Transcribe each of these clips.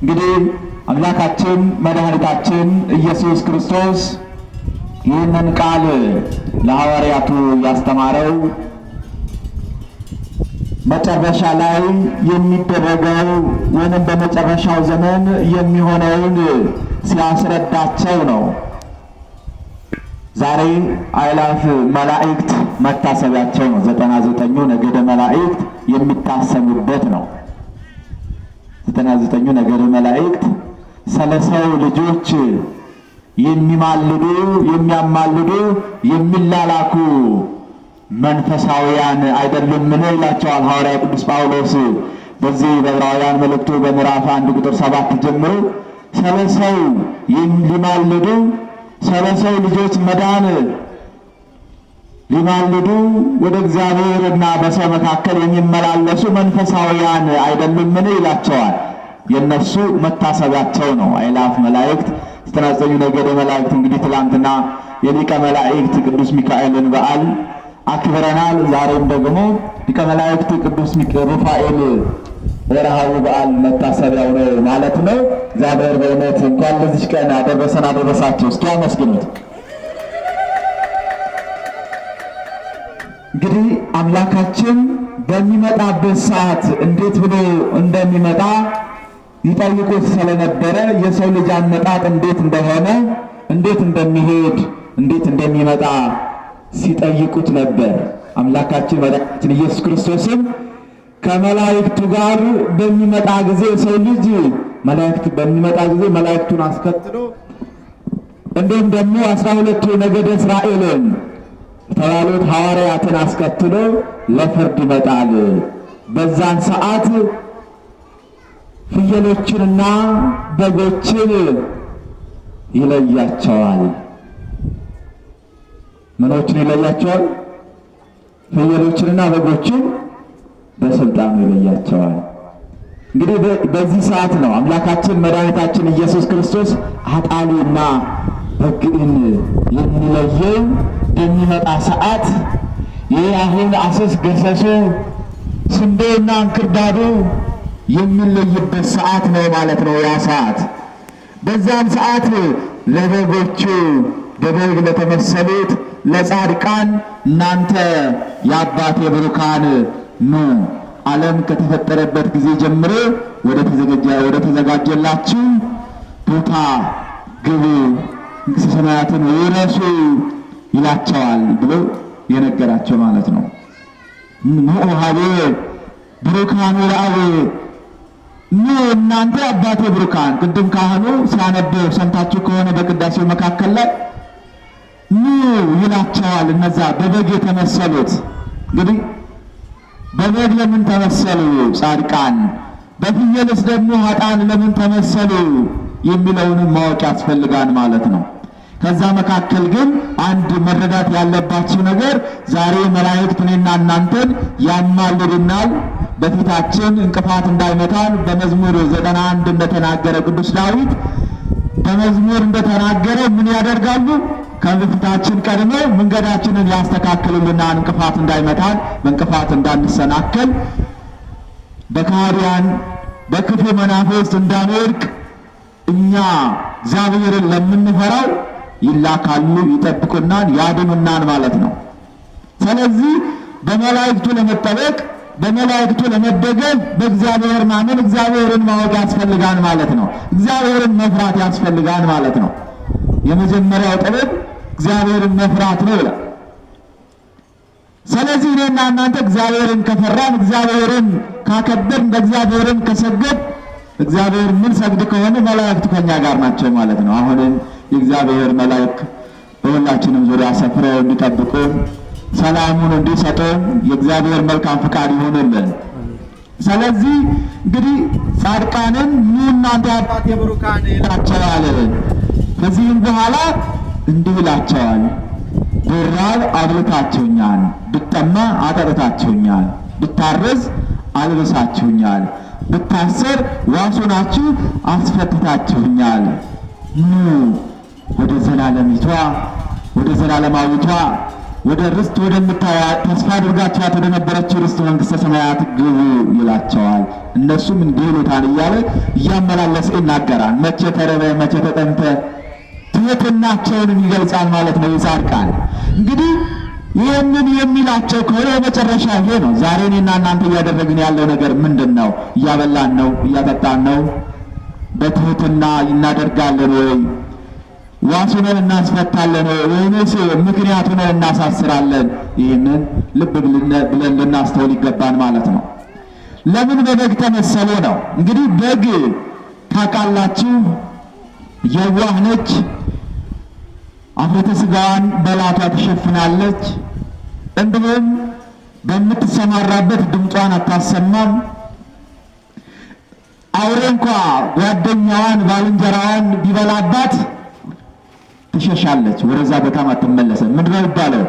እንግዲህ አምላካችን መድኃኒታችን ኢየሱስ ክርስቶስ ይህንን ቃል ለሐዋርያቱ ያስተማረው መጨረሻ ላይ የሚደረገው ወይንም በመጨረሻው ዘመን የሚሆነውን ሲያስረዳቸው ነው። ዛሬ አእላፍ መላእክት መታሰቢያቸው ነው። 99ኙ ነገደ መላእክት የሚታሰቡበት ነው። 99ኙ ነገደ መላእክት ስለ ሰው ልጆች የሚማልዱ፣ የሚያማልዱ፣ የሚላላኩ መንፈሳውያን አይደሉምን ይላቸዋል ሐዋርያ ቅዱስ ጳውሎስ በዚህ በዕብራውያን መልእክቱ በምዕራፍ 1 ቁጥር 7 ጀምሮ ስለ ሰው ሊማልዱ፣ ስለ ሰው ልጆች መዳን ሊማልዱ ወደ እግዚአብሔርና በሰው መካከል የሚመላለሱ መንፈሳውያን አይደሉምን ይላቸዋል። የነሱ መታሰቢያቸው ነው። አእላፍ መላእክት፣ 99ኙ ነገደ መላእክት። እንግዲህ ትላንትና የሊቀ መላእክት ቅዱስ ሚካኤልን በዓል አክብረናል። ዛሬም ደግሞ ሊቀ መላእክት ቅዱስ ሩፋኤል ወርሃዊ በዓል መታሰቢያው ነው ማለት ነው። እግዚአብሔር በእውነት እንኳን ለዚች ቀን አደረሰን አደረሳችሁ። እስኪ አመስግኑት። እንግዲህ አምላካችን በሚመጣበት ሰዓት እንዴት ብሎ እንደሚመጣ ይጠይቁት ስለነበረ የሰው ልጅ አመጣጥ እንዴት እንደሆነ፣ እንዴት እንደሚሄድ፣ እንዴት እንደሚመጣ ሲጠይቁት ነበር። አምላካችን መድኃኒታችን ኢየሱስ ክርስቶስም ከመላእክቱ ጋር በሚመጣ ጊዜ የሰው ልጅ መላእክት በሚመጣ ጊዜ መላእክቱን አስከትሎ እንዲሁም ደግሞ 12ቱ ነገደ እስራኤልን የተባሉት ሐዋርያትን አስከትሎ ለፍርድ ይመጣል። በዛን ሰዓት ፍየሎችንና በጎችን ይለያቸዋል። ምኖችን ይለያቸዋል? ፍየሎችንና በጎችን በስልጣኑ ይለያቸዋል። እንግዲህ በዚህ ሰዓት ነው አምላካችን መድኃኒታችን ኢየሱስ ክርስቶስ አጣሊና በግዕን የሚለየው በሚመጣ ሰዓት። ይህ አሁን አሰስ ገሰሱ ስንዴና እንክርዳዱ የሚለይበት ሰዓት ነው ማለት ነው። ያ ሰዓት በዛም ሰዓት ለበጎቹ በበግ ለተመሰሉት ለጻድቃን እናንተ የአባቴ ብሩካን ኑ፣ ዓለም ከተፈጠረበት ጊዜ ጀምሮ ወደ ተዘጋጀላችሁ ቦታ ግቡ፣ መንግሥተ ሰማያትን ውረሱ ይላቸዋል ብሎ የነገራቸው ማለት ነው። ንዑ ሀቤ ብሩካኑ ለአብ፣ ኑ እናንተ አባቴ ብሩካን። ቅድም ካህኑ ሲያነበው ሰምታችሁ ከሆነ በቅዳሴው መካከል ላይ ኑ ይላቸዋል። እነዛ በበግ የተመሰሉት። እንግዲህ በበግ ለምን ተመሰሉ ጻድቃን፣ በፍየልስ ደግሞ ኃጥአን ለምን ተመሰሉ የሚለውንም ማወቅ ያስፈልጋል ማለት ነው። ከዛ መካከል ግን አንድ መረዳት ያለባችሁ ነገር ዛሬ መላእክት እኔና እናንተን ያማልዱናል፣ በፊታችን እንቅፋት እንዳይመታን። በመዝሙር 91 እንደተናገረ ቅዱስ ዳዊት በመዝሙር እንደተናገረ ምን ያደርጋሉ? ከበፊታችን ቀድመው መንገዳችንን ያስተካክሉልናል፣ እንቅፋት እንዳይመታን፣ በእንቅፋት እንዳንሰናከል፣ በካህዲያን በክፉ መናፍስት እንዳንወድቅ እኛ እግዚአብሔርን ለምንፈራው ይላካሉ፣ ይጠብቁናል፣ ያድኑናል ማለት ነው። ስለዚህ በመላእክቱ ለመጠበቅ፣ በመላእክቱ ለመደገፍ በእግዚአብሔር ማመን፣ እግዚአብሔርን ማወቅ ያስፈልጋል ማለት ነው። እግዚአብሔርን መፍራት ያስፈልጋል ማለት ነው። የመጀመሪያው ጥበብ እግዚአብሔርን መፍራት ነው ይላል። ስለዚህ እኔና እናንተ እግዚአብሔርን ከፈራን፣ እግዚአብሔርን ካከበርን፣ በእግዚአብሔርን ከሰገድ፣ እግዚአብሔር ምን ሰግድ ከሆነ መላእክት ከኛ ጋር ናቸው ማለት ነው። አሁንም የእግዚአብሔር መላእክት በሁላችንም ዙሪያ ሰፍረው እንዲጠብቁን፣ ሰላሙን እንዲሰጡን የእግዚአብሔር መልካም ፍቃድ ይሁንልን። ስለዚህ እንግዲህ ጻድቃንን ኑ እናንተ አባቴ ብሩካን ይላቸዋል። ከዚህም በኋላ እንዲህ ይላቸዋል፣ ብራብ አብልታችሁኛል፣ ብጠማ አጠጥታችሁኛል፣ ብታረዝ አልብሳችሁኛል፣ ብታሰር ዋስ ሆናችሁ አስፈትታችሁኛል። ኑ ወደ ዘላለሚቷ ወደ ዘላለማዊቷ ወደ ርስት ወደምታያ ተስፋ አድርጋችኋት ወደ ነበረችው ርስት መንግሥተ ሰማያት ግቡ ይላቸዋል። እነሱም እንዲህ ይሉታል እያለ እያመላለሰ ይናገራል። መቼ ተርበ፣ መቼ ተጠምተ፣ ትህትናቸውንም ይገልጻል ማለት ነው። የጻድቃን እንግዲህ ይህንን የሚላቸው ከሆነ የመጨረሻ ይሄ ነው። ዛሬ እኔና እናንተ እያደረግን ያለው ነገር ምንድን ነው? እያበላን ነው? እያጠጣን ነው? በትህትና እናደርጋለን ወይ? ዋሱነን እናስፈታለን ወይ? ወይንስ ምክንያቱን እናሳስራለን? ይህንን ልብ ብለን ልናስተውል ይገባን ማለት ነው። ለምን በበግ ተመሰሉ ነው? እንግዲህ በግ ታውቃላችሁ፣ የዋህ ነች። አፍረተ ስጋዋን በላቷ ትሸፍናለች። እንዲሁም በምትሰማራበት ድምጿን አታሰማም። አውሬ እንኳ ጓደኛዋን ባልንጀራዋን ቢበላባት ትሸሻለች፣ ወደዛ ቦታም አትመለስም። ምንድነው የሚባለው?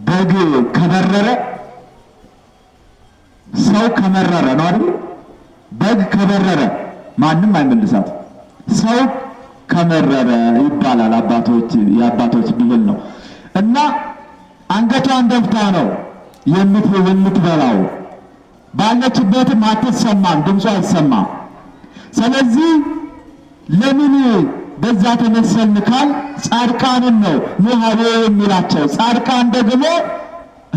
በግ ከበረረ ሰው ከመረረ ነው አይደል? በግ ከበረረ ማንም አይመልሳት። ሰው ከመረረ ይባላል። አባቶች የአባቶች ብሂል ነው። እና አንገቷን ደፍታ ነው የምትበላው። ባለችበትም አትሰማም፣ ድምጿ አይሰማም። ስለዚህ ለምን በዛ ተመሰልን ካል ጻድቃንን ነው ኑሃቤ የሚላቸው። ጻድቃን ደግሞ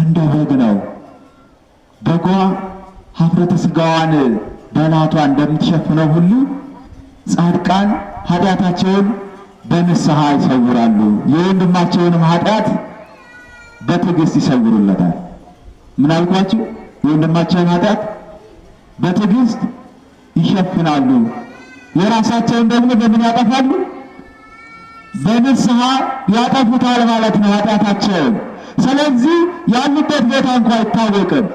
እንደ በግ ነው። በጓ ኀፍረተ ሥጋዋን በላቷ እንደምትሸፍነው ሁሉ ጻድቃን ኃጢአታቸውን በንስሐ ይሰውራሉ፣ የወንድማቸውንም ኃጢአት በትዕግስት ይሰውሩለታል። ምን አልኳችሁ? የወንድማቸውን ኃጢአት በትዕግስት ይሸፍናሉ፣ የራሳቸውን ደግሞ በምን ያጠፋሉ? በንስሐ ያጠፉታል ማለት ነው ኃጢአታቸውን። ስለዚህ ያሉበት ቦታ እንኳ አይታወቅም።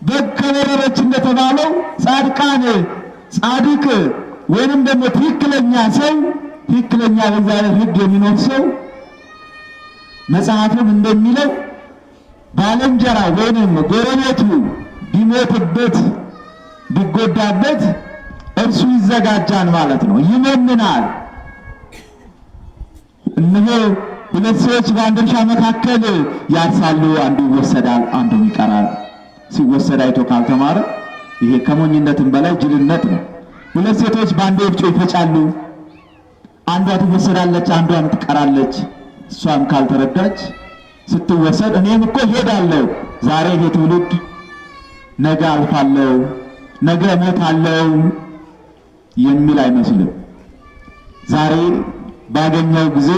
በግ ከበረረች እንደተባለው ጻድቃን ጻድቅ ወይንም ደግሞ ትክክለኛ ሰው ትክክለኛ በእግዚአብሔር ሕግ የሚኖር ሰው መጽሐፍም እንደሚለው ባልንጀራ ወይንም ጎረቤቱ ቢሞትበት ቢጎዳበት እርሱ ይዘጋጃል ማለት ነው፣ ይመንናል። እነሆ ሁለት ሰዎች በአንድ እርሻ መካከል ያርሳሉ፣ አንዱ ይወሰዳል፣ አንዱም ይቀራል። ሲወሰድ አይቶ ካልተማረ ይሄ ከሞኝነትም በላይ ጅልነት ነው። ሁለት ሴቶች በአንድ ወፍጮ ይፈጫሉ፣ አንዷ ትወሰዳለች፣ አንዷም ትቀራለች። እሷም ካልተረዳች ስትወሰድ እኔም እኮ ሄዳለሁ፣ ዛሬ ይሄ ትውልድ ነገ አልፋለሁ፣ ነገ እሞታለሁ የሚል አይመስልም። ዛሬ ባገኘው ጊዜ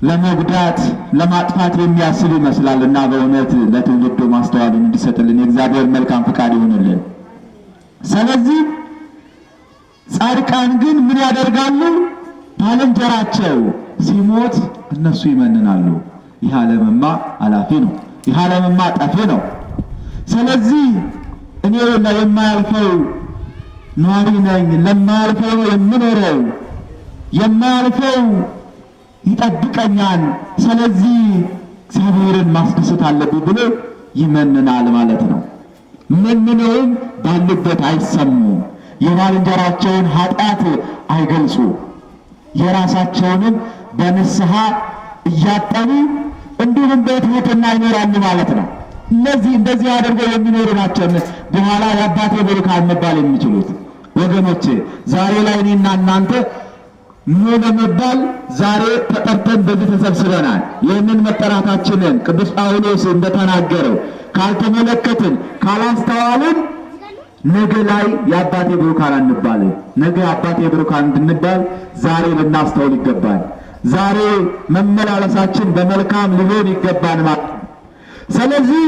ለመጉዳት ለማጥፋት የሚያስብ ይመስላል። እና በእውነት ለትውልዱ ማስተዋልን እንዲሰጥልን የእግዚአብሔር መልካም ፈቃድ ይሁንልን። ስለዚህ ጻድቃን ግን ምን ያደርጋሉ? ባልንጀራቸው ሲሞት እነሱ ይመንናሉ። ይህ ዓለምማ አላፊ ነው፣ ይህ ዓለምማ ጠፊ ነው። ስለዚህ እኔ የማያልፈው ኗሪ ነኝ፣ ለማያልፈው ነው የምኖረው፣ የማያልፈው ይጠብቀኛል። ስለዚህ እግዚአብሔርን ማስደሰት አለብኝ ብሎ ይመንናል ማለት ነው። መንነውም ባሉበት አይሰሙም፣ የባልንጀራቸውን ኃጢአት አይገልጹ፣ የራሳቸውንም በንስሐ እያጠቡ እንዲሁም በትሕትና ይኖራሉ ማለት ነው። እነዚህ እንደዚህ አድርገው የሚኖሩ ናቸው በኋላ የአባቴ ብሩካን መባል የሚችሉት። ወገኖቼ ዛሬ ላይ እኔና እናንተ ኑ ለመባል ዛሬ ተጠርተን በዚህ ተሰብስበናል። ይህንን መጠራታችንን ቅዱስ ጳውሎስ እንደተናገረው ካልተመለከትን ካላስተዋልን ነገ ላይ የአባቴ ብሩካን አንባልም። ነገ የአባቴ ብሩካን እንድንባል ዛሬ ልናስተውል ይገባል። ዛሬ መመላለሳችን በመልካም ሊሆን ይገባል ማለት ነው። ስለዚህ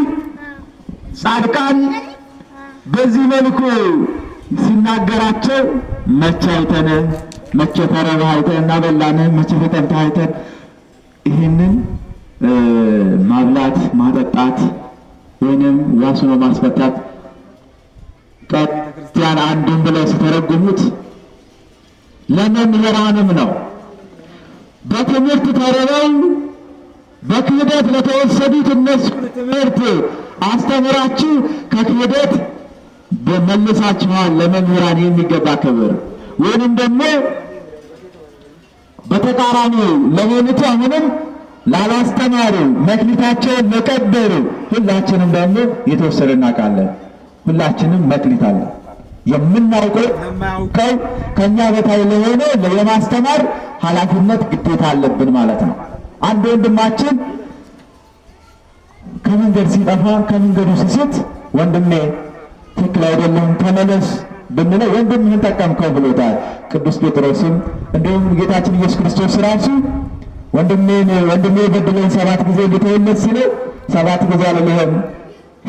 ጻድቃን በዚህ መልኩ ሲናገራቸው መቼ አይተን መቼ ተርበህ አይተን እናበላንህ፣ መቼ ተጠምተህ አይተን፣ ይህንን ማብላት ማጠጣት ወይንም ዋስ ሆኖ ማስፈታት ክርስቲያን አንዱን ብለው ሲተረጉሙት ለመምህራንም ነው። በትምህርት ተርበው በክህደት ለተወሰዱት እነሱ ትምህርት አስተምራችሁ ከክህደት በመልሳችኋል። ለመምህራን የሚገባ ክብር ወይንም ደግሞ በተቃራኒው ለሆኑት አሁንም ላላስተማሩ፣ መክሊታቸውን ለቀበሩ፣ ሁላችንም ደግሞ የተወሰነ እናውቃለን። ሁላችንም መክሊት አለ። የምናውቀው ለማያውቀው ከኛ በታች ለሆነ የማስተማር ኃላፊነት ግዴታ አለብን ማለት ነው። አንድ ወንድማችን ከመንገድ ሲጠፋ፣ ከመንገዱ ሲስት፣ ወንድሜ ትክክል አይደለም ተመለስ ብንለው ወንድምህን ጠቀምከው ብሎታል። ቅዱስ ጴጥሮስም እንዲሁም ጌታችን ኢየሱስ ክርስቶስ ራሱ ወንድሜን ወንድሜ በድለኝ 7 ጊዜ ልተውለት ሲለው 7 ጊዜ አልልህም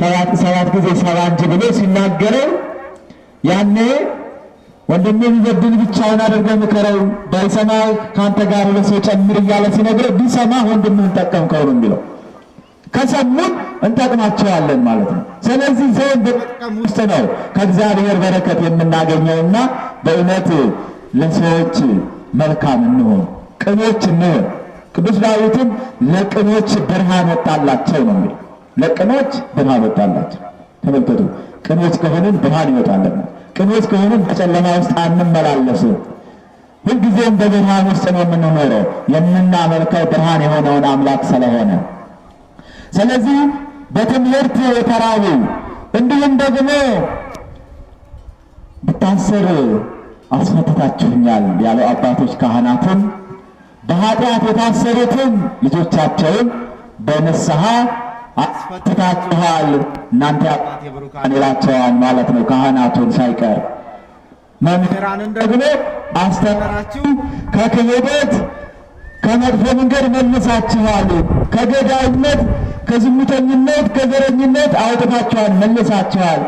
7 ጊዜ 70 እንጂ ብሎ ሲናገረው፣ ያኔ ወንድሜ ቢበድል ብቻውን አድርገህ ምከረው፣ ባይሰማ ከአንተ ጋር ሁለት ሰው ጨምር እያለ ሲነግረው ቢሰማ ወንድምህን ጠቀምከው ነው የሚለው። ከሰሙን እንጠቅማቸዋለን ማለት ነው። ስለዚህ ሰውን በመጥቀም ውስጥ ነው ከእግዚአብሔር በረከት የምናገኘውና በእውነት ለሰዎች መልካም እንሆን፣ ቅኖች እንሆን። ቅዱስ ዳዊትም ለቅኖች ብርሃን ወጣላቸው ነው የሚለው። ለቅኖች ብርሃን ወጣላቸው። ተመልከቱ፣ ቅኖች ከሆንን ብርሃን ይወጣልና፣ ቅኖች ከሆንን በጨለማ ውስጥ አንመላለስም። ሁልጊዜም በብርሃን ውስጥ ነው የምንኖረው፣ የምናመልከው ብርሃን የሆነውን አምላክ ስለሆነ። ስለዚህ በትምህርት የተራቡ፣ እንዲሁም ደግሞ ብታሰር አስፈትታችሁኛል ያለው አባቶች ካህናትን፣ በኃጢአት የታሰሩትን ልጆቻቸውን በንስሐ አስፈትታችኋል እናንተ አባቴ ብሩካን ይላቸዋል ማለት ነው። ካህናቱን ሳይቀር መምህራንን ደግሞ አስተምራችሁ ከክህደት ከመጥፎ መንገድ መልሳችኋል፣ ከገዳይነት፣ ከዝሙተኝነት፣ ከዘረኝነት አውጥታችኋል፣ መልሳችኋል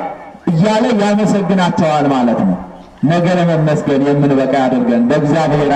እያለ ያመሰግናቸዋል ማለት ነው። ነገ ለመመስገን የምንበቃ ያድርገን በእግዚአብሔር።